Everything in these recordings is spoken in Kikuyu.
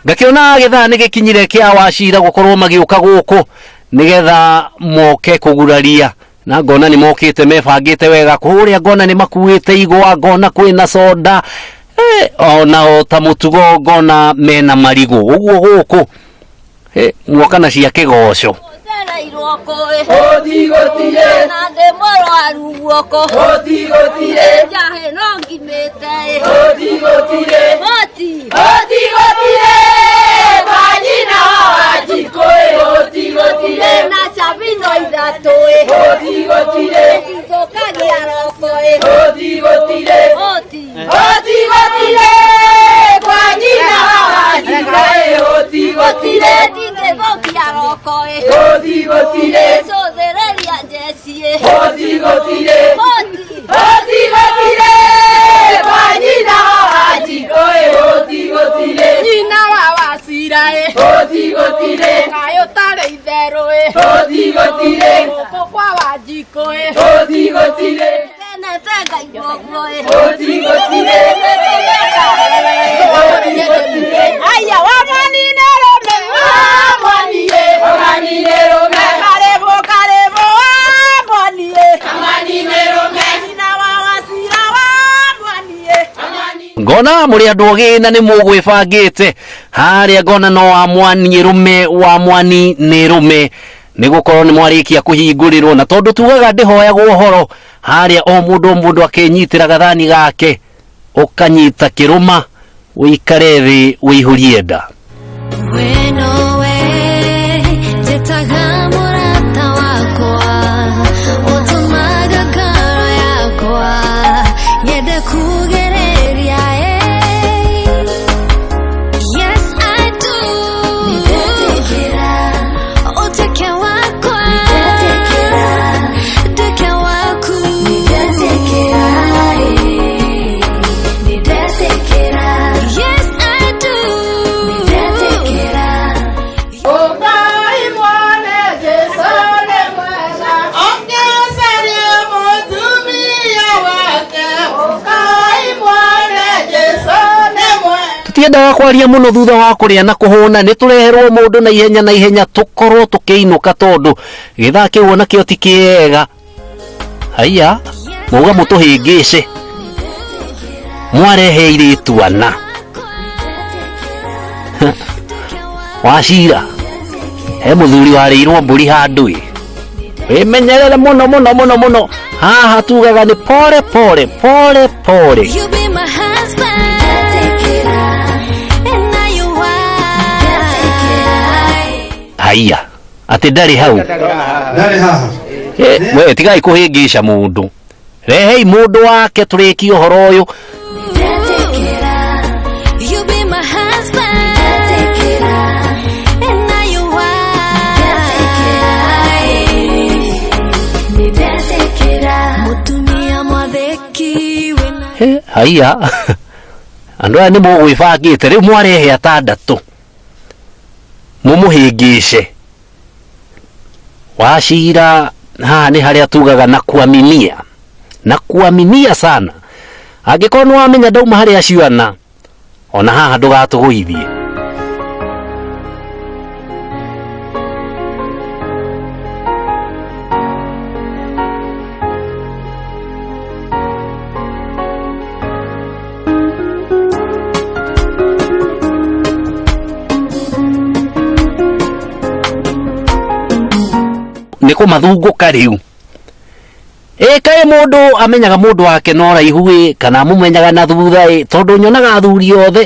Ngakĩona gĩthaa nĩ gĩkinyire kĩa Wacira gũkorwo magĩũka gũkũ nĩgetha moke kũguraria, na ngona nĩ mokĩte mebangĩte wega. Kũrĩa ngona nĩ makuĩte igwa, ngona kwĩna soda, ona o ta mũtugo ngona mena marigũ ũguo gũkũ. Muoka na cia kĩgoco. Njereirwo kũĩ Ũtigũtirĩ, na ndĩ mũrwaru guoko ũtigũtirĩ, njahĩ no ngimĩte ĩ. Ũtigũtirĩ, Hoti ũtigũtirĩ, kwa nyina wa Wanjikũ ĩ, ũtigũtirĩ, na cabino ithatũ ĩ. Ũtigũtirĩ, Ndithũkagia roko ĩ. Ũtigũtirĩ, Hoti ũtigũtirĩ, kwa nyina wa Wanjikũ ĩ, ũtigũtirĩ, ndingĩthũkia roko ĩ. Ũtigũtirĩ, Cũthĩrĩria njeci ĩ. Ũtigũtirĩ, Hoti ũtigũtirĩ, kwa nyina wa Wanjikũ ĩ, ũtigũtirĩ, Nyina wa Wacira ĩ. Ũtigũtirĩ, Kaĩ ũtarĩ itherũ ĩ. Ũtigũtirĩ, Gũkũ kwa Wanjikũ ĩ. Ũtigũtirĩ, Kenete ngaigua ũguo ĩ. Ũtigũtirĩ, ũtigũtirĩ, Aya wa mwanine rũme. Wamwaniĩ, wamwanine rũme, Karibu karibu wa mwaniĩ. wamwanine rũme, Nyina wa Wacira wa mwaniĩ. Ngona mũrĩ andũ ogĩ na nĩ mũgwĩbangĩte harĩa. Ngona no wa mwani rũme, wa mwani nĩ rũme, nĩ gũkorwo nĩ mwarĩkia kũhingũrĩrwo, na tondũ tugaga ndĩhoyagwo ũhoro harĩa, o mũndũ o mũndũ akĩnyitĩra gathani gake, ũkanyita kĩrũma, ũikare thĩ wĩihũrie nda. We nowe njĩtaga mũrata wakwa, ũtũmaga ngoro yakwa nyende kugereria eh. Yes, I do. Ũtuĩke wakwa, nduĩke waku. Yes, I do. Ũkai muone Jesũ nĩ mwega, ũngĩcaria mũtumia wake. Ũkai muone Jesũ nĩ mwega. Tũtiendaga kwaria mũno thutha wa kũrĩa na kũhũna, nĩ tũreherwo mũndũ na ihenya na ihenya, tũkorwo tũkĩinũka tondũ gĩthaa kĩu onakĩo ti kĩega. Haiya, mauga mũtũhĩngĩce, mwarehe airĩtu ana. Wacira, he mũthuri warĩirwo mbũri handũ ĩ, wĩmenyerere mũno mũno mũno mũno. Haha tugaga nĩ pore pore pore pore. You be my husband, and now you wife. Haiya, atĩ ndarĩ hau? Ndarĩ haha. We tigai kũhĩngĩca mũndũ, rehei mũndũ wake tũrĩkie ũhoro ũyũ. You be my husband, and now you wife. Mũtumia mwathĩki wĩna Haiya, andũ aya nĩ mũgwĩbangĩte rĩu, mwarehe atandatũ mũmũhĩngĩce Wacira. Haha nĩ harĩa tugaga na kuaminia na kuaminia sana. Angĩkorwo nĩ wamenya ndauma harĩ acio ana, ona haha ndũgatũgũithie. Nĩ kũmathungũka rĩu. Ĩ kaĩ mũndũ amenyaga mũndũ wake na ũraihu ĩ, kana amũmenyaga na thutha ĩ? Tondũ nyonaga athuri othe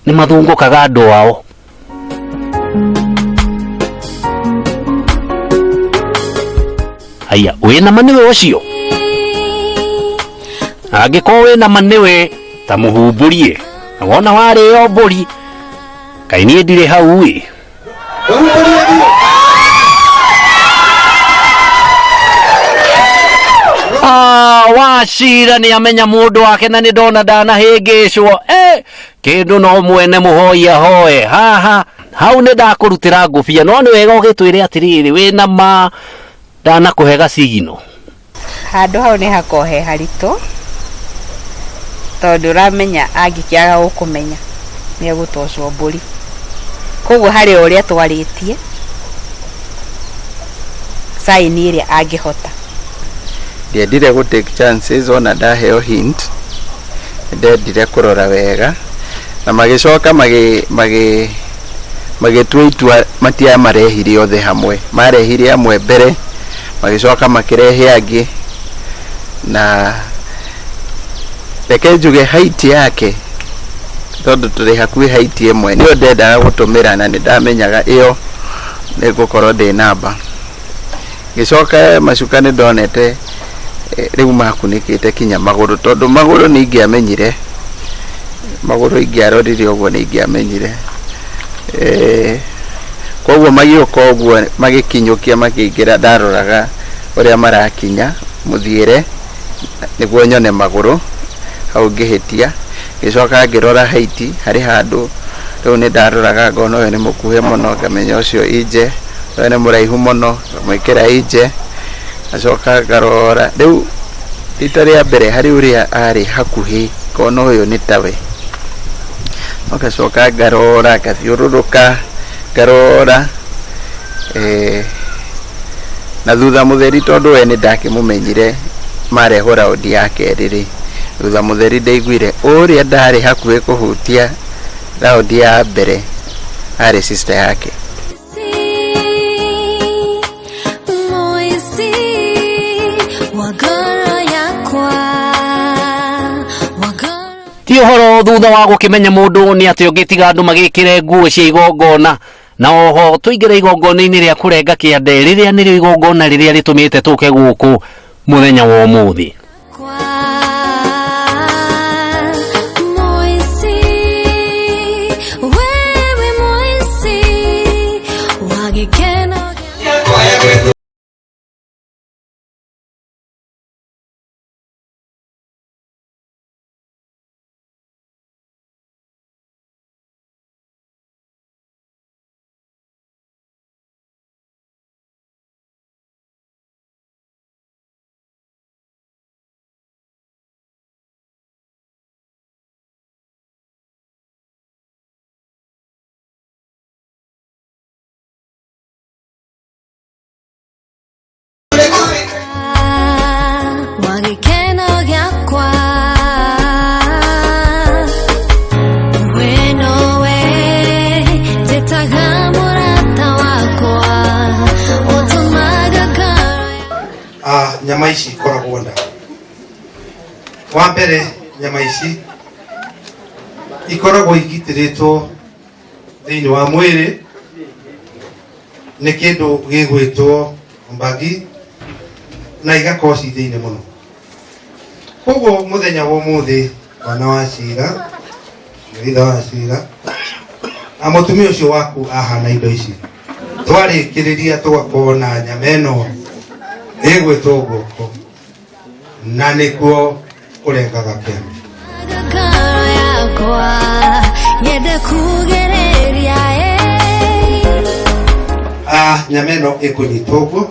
nĩ mathungũkaga andũ ao. Haiya, wĩna ma nĩwe ũcio? Angĩkorwo wĩna ma nĩwe, ta mũhumbũrie na wona warĩo mbũri. Kaĩ niĩ ndirĩ hau ĩ? Ũhumbũrie biũ. Ah, Wacira nĩ amenya mũndũ wake na nĩ ndona ndanahĩngĩcwo. Kĩndũ no mwene mũhoi ahoe haha. Hau nĩ ndakũrutĩra ngũbia, no nĩ wega ũgĩtwĩre atĩrĩrĩ, wĩna ma ndanakũhe gacigino. Handũ hau nĩ hakoragwo he haritũ, tondũ ũramenya angĩkĩaga gũkũmenya nĩ egũtocwo mbũri. Koguo harĩ o ũrĩa twarĩtie saini ĩrĩa angĩhota. Ndiendire gũ take chances ona ndaheo hint, ndendire kũrora wega na magĩcoka magĩ magĩ magĩtua itua matiamarehire othe hamwe, marehire amwe mbere magĩcoka makĩrehe angĩ. Na reke njuge height yake, tondũ tũrĩ hakuhĩ height ĩmwe, nĩyo ndendaga gũtũmĩra na nĩ ndamenyaga ĩyo nĩ ngũkorwo ndĩ namba. Ngĩcoka macuka nĩ ndonete rĩu makunĩkĩte kinya magũrũ, tondũ magũrũ nĩ ingĩamenyire, magũrũ ingĩarorire ũguo nĩ ingĩamenyire. Koguo magĩũka ũguo magĩkinyũkia makĩingĩra, ndaroraga ũrĩa marakinya mũthiĩre nĩguo nyone magũrũ hau ngĩhĩtia. Ngĩcoka ngĩrora height, harĩ handũ rĩu nĩ ndaroraga ngona ũyũ nĩ mũkuhĩ mũno, ngamenya ũcio inje, ũyũ nĩ mũraihu mũno, ngamwĩkĩra inje. Ngacoka ngarora rĩu rita rĩa mbere harĩ ũrĩa arĩ hakuhĩ, ngona ũyũ nĩ tawe. Ngacoka ngarora, ngathiũrũrũka ngarora, na thutha mũtheri, tondũ we nĩ ndakĩmũmenyire marehwo raundi ya kerĩ rĩ, thutha mũtheri ndaiguire ũrĩa ndarĩ hakuhĩ kũhutia raundi ya mbere arĩ sister yake. Moici wa ngoro yakwa, wa ngoro. Ti ũhoro thutha wa gũkĩmenya mũndũ nĩ atĩ ũngĩ tiga andũ magĩkĩre nguo cia igongona, na oho tũingĩre igongona-inĩ rĩa kũrenga kĩande, rĩrĩa nĩrĩo igongona rĩrĩa rĩtũmĩte tũke gũkũ mũthenya wa ũmũthĩ. Kwa Moici, wewe Moici wa gĩkeno. Wa gĩkeno gĩakwa, we nowe njĩtaga mũrata wakwa, ũtũmaga ngoro. Nyama ici ikoragwo nda. Wa mbere, nyama ici ikoragwo igitĩrĩtwo thĩinĩ wa mwĩrĩ nĩ kĩndũ gĩgwĩtwo mbagi, na igakorwo ci thĩinĩ mũno. Koguo mũthenya wa ũmũthĩ, mwana wa cira, ithe wa cira na mũtumia ũcio waku ahana indo ici, twarĩkĩrĩria tũgakorwo na nyama ĩno ĩgwĩtwo guoko, na nĩkuo kũrengaga kĩande. Ngoro yakwa nyende kugereria. Nyama ĩno ĩkũnyitwo ũguo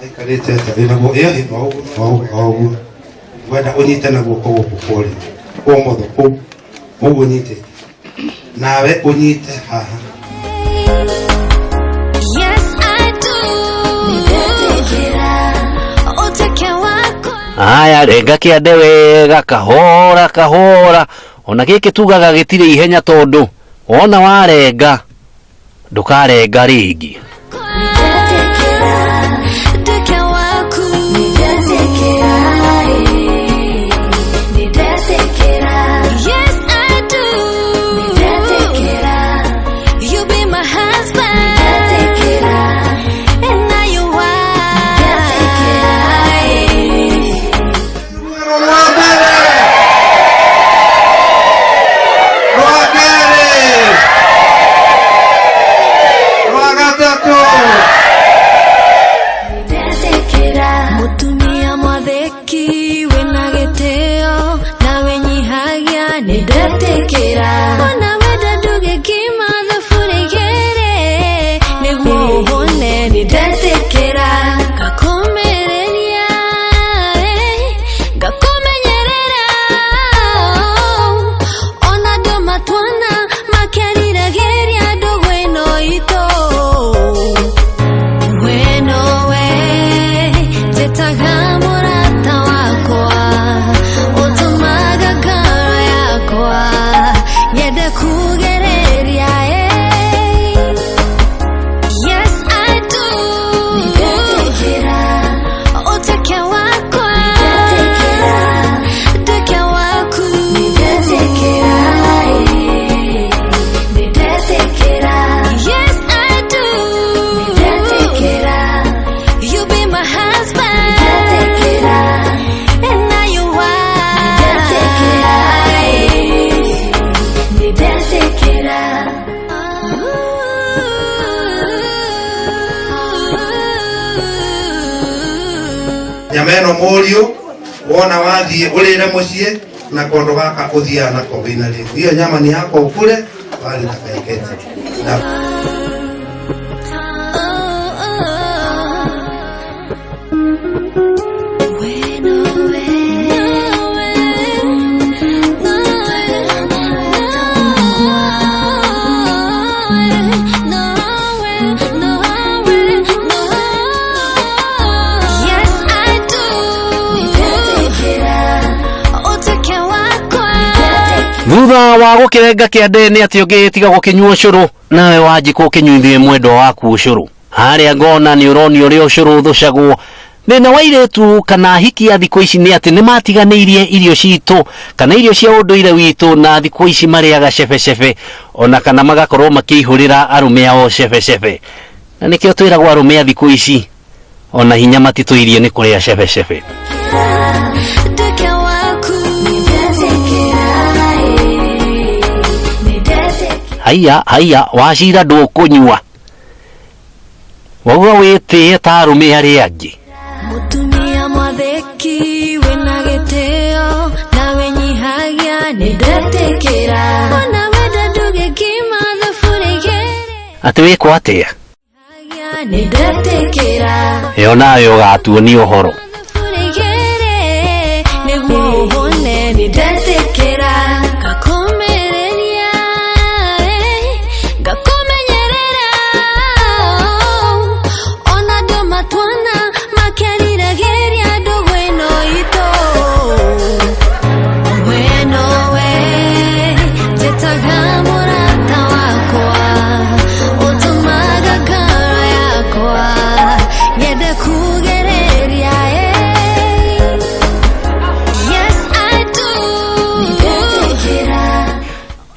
aikarĩte tarĩ naguo ĩyo ĩ o ũguo o ũguo, wenda ũnyite na guoko gũkũ kũrĩa kwa ũmotho kũu ũguo ũnyitĩte, nawe ũnyite haha. Yes, I do. Nĩndetĩkĩra ũtuĩke wakwa. Aya, renga kĩande wega, kahora kahora, ona gĩkĩ tugaga gĩtirĩ ihenya, tondũ wona warenga ndũkarenga rĩngĩ. Nĩndetĩkĩra nduĩke waku. Nĩndetĩkĩra, nĩndetĩkĩra. Yes, I do. Nĩndetĩkĩra you be my husband. Nĩndetĩkĩra and now you are. Nĩndetĩkĩra. Rwa mbere, rwa kerĩ, rwa gatatũ. Nyama ĩno mũriũ wona wathiĩ ũrĩre mũciĩ na kondo gaka ũthiaga nako wĩna rĩu. Hiyo nyama ni yako ukule wali na kaiketi. Na Yes, I do. Ũtuĩke wakwa. Thutha wa gũkĩrenga kĩande nĩ atĩ ũngĩ tiga gũkĩnyua ũcũrũ nawe Wanjikũ ũkĩnyuithie mwendwa waku ũcũrũ. Harĩa ngona nĩ ũronio ũrĩa ũcũrũ ũthũcagwo. Thĩna wa airĩtu kana hiki ya thikũ ici nĩ atĩ nĩ matiganĩirie irio citũ kana irio cia ũndũire witũ, na thikũ ici marĩaga cebecebe ona kana magakorwo makĩihũrĩra arũme ao cebecebe, na nĩkĩo twĩragwo arũme a thikũ ici ona hinya matitũirie nĩ kũrĩa cebecebe. Nduĩke waku. Haiya haiya, wacira ndũkũnyua, wauga wĩtĩe ta arũme arĩa angĩ. Mũtumia mwathĩki wĩna gĩtĩo na wĩnyihagia nĩndetĩkĩra. Ona wenda ndũgĩkima thaburia igĩrĩ Atĩ wĩkwo atĩa? Nĩndetĩkĩra. Ĩyo nayo ũgatuonia ũhoro. Thaburia igĩrĩ nĩguo ũhũne nĩndetĩkĩra. Ngakũmĩrĩria ngakũmenyerera ona andũ matuona makeriragĩria ndũgũ ĩno itũ. We nowe njĩtaga mũrata wakwa ũtũmaga ngoro yakwa nyende kugereria Yes, I do.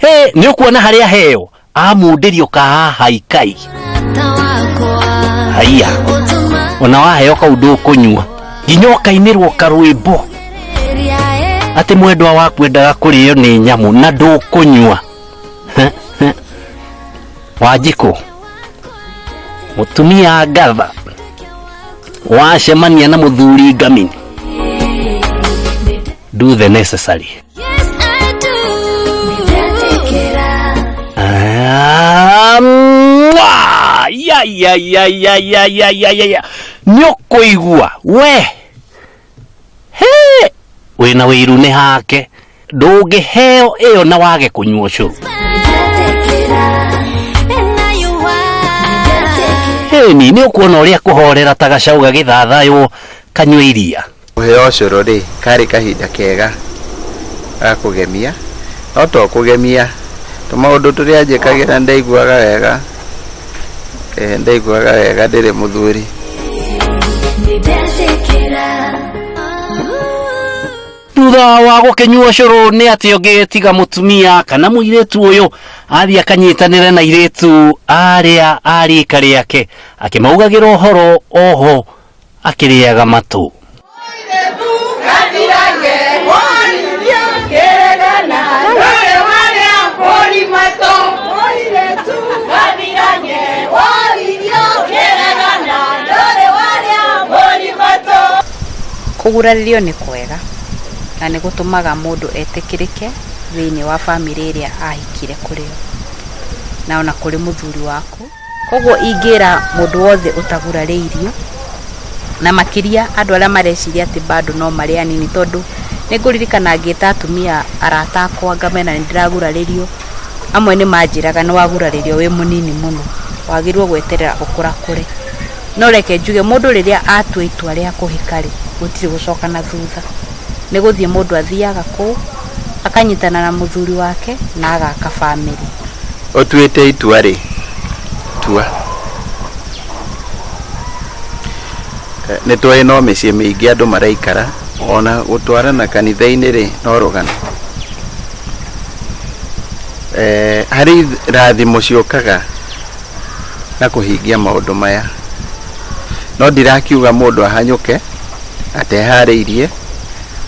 Hĩ, nĩ ũkuona harĩa heo amundĩrio kahaha ikai. Mũrata wakwa Haiya, ũtũmaga ona waheo kau ndũkũnyua nginya ũkainĩrwo karwĩmbo atĩ mwendwa waku endaga kũrĩo nĩ nyamũ na ndũkũnyua. Wanjikũ mũtumia ngatha wacemania na mũthuri ngamini, do the necessary. Yes, I do. Ah, mwah! Ya, ya, ya, ya, ya, ya, ya, ya, ya. Nĩ ũkũigua we he wĩna wĩiru nĩ hake ndũngĩheo ĩyo na wage kũnyua ũcũrũ. Hĩni nĩ ũkuona ũrĩa kũhorera ta gacaũ gagĩthathaywo kanyue iria. Kũheo ũcũrũ rĩ karĩ kahinda kega ga kũgemia, no to kũgemia tũmaũndũ tũrĩa njĩkagĩra ndaiguaga wega, ndaiguaga wega ndĩrĩ mũthuri. Thutha wa gũkĩnyua ũcũrũ nĩ atĩ ũngĩ tiga mũtumia kana mũirĩtu ũyũ athiĩ akanyitanĩre na airĩtu arĩa a rika rĩake akĩmaugagĩra ũhoro oho akĩrĩaga matũ. Kũgurarĩrio nĩ kwega na nĩ gũtũmaga mũndũ etĩkĩrĩke thĩinĩ wa bamĩrĩ ĩrĩa ahikire kũrĩ yo na ona kũrĩ mũthuri waku. Koguo ingĩra mũndũ wothe ũtagurarĩirio na makĩria andũ arĩa mareciria atĩ bado no marĩ anini, tondũ nĩ ngũririkana ngĩta atumia arata akwa ngamera nĩ ndĩragurarĩrio, amwe nĩ manjĩraga nĩ wagurarĩrio wĩ mũnini mũno, wagĩrĩirwo gweterera ũkũrakũre. No reke njuge mũndũ rĩrĩa atua itua rĩa kũhika rĩ, gũtirĩ gũcoka na thutha, nĩ gũthiĩ mũndũ athiaga kũu akanyitana na mũthuri wake na agaka bamĩrĩ. Ũtuĩte itua rĩ, tua. Nĩ tũĩ no mĩciĩ mĩingĩ andũ maraikara ona gũtwarana kanitha-inĩ rĩ no rũgano. Harĩ irathimo ciũkaga na kũhingia maũndũ maya, no ndirakiuga mũndũ ahanyũke ateharĩirie.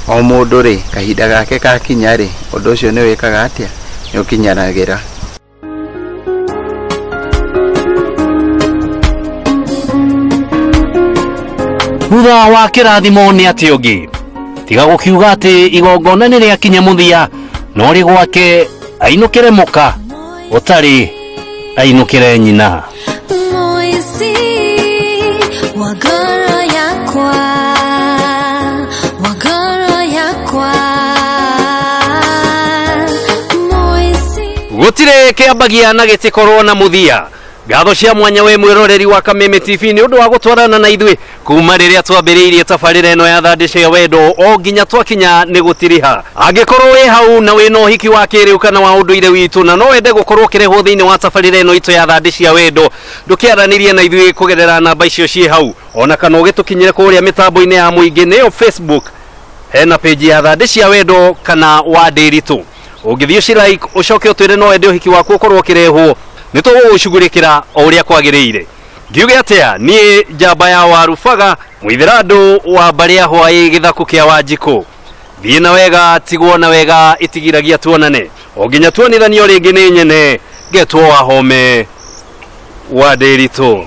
O mũndũ rĩ kahinda gake gakinya rĩ ũndũ ũcio nĩ wĩkaga atĩa, nĩ ũkinyanagĩra. Thutha wa kĩrathimo nĩ atĩ ũngĩ tiga gũkiuga atĩ igongona nĩ rĩakinya mũthia no rĩ gwake ainũkĩre mũka ũtarĩ ainũkĩre nyina. Moici wa ngoro yakwa, wa ngoro yakwa, Moici. Gũtirĩ kĩambagia na gĩtikorwo na mũthia. Ngatho cia mwanya we mwĩroreri wa Kameme TV nĩ ũndũ wa gũtwarana na ithuĩ kuma rĩrĩa twambĩrĩirie tabarĩra ĩno ya thandĩ cia wendo o nginya twakinya nĩ gũtiriha. Angĩkorwo wĩ hau na wĩna ũhiki wa kĩrĩu kana wa ũndũire witũ na no wende gũkorwo ũkĩrehwo thĩinĩ wa tabarĩra ĩno itũ ya thandĩ cia wendo, ndũkĩaranĩrie na ithuĩ kũgerera namba icio ciĩ hau, ona kana ũgĩtũkinyĩre kũrĩa mĩtambo-inĩ ya mũingĩ nĩyo Facebook, hena page ya thandĩ cia wendo kana wa ndĩritũ. Ũngĩthiĩ ũcilike ũcoke ũtwĩre no wende ũhiki waku ũkorwo ũkĩrehwo, nĩ tũgũgũcugurĩkĩra o ũrĩa kwagĩrĩire. Ngiuge atĩa niĩ njamba ya warubaga mũithĩrandũ wa mbarĩ ya hwaĩ gĩthaku kĩa Wanjikũ. Thiĩ na wega tigwo na wega itigiragia tuonane o nginya tuonithanio rĩngĩ nĩ nyene ngetwo Wahome wa Ndĩritũ.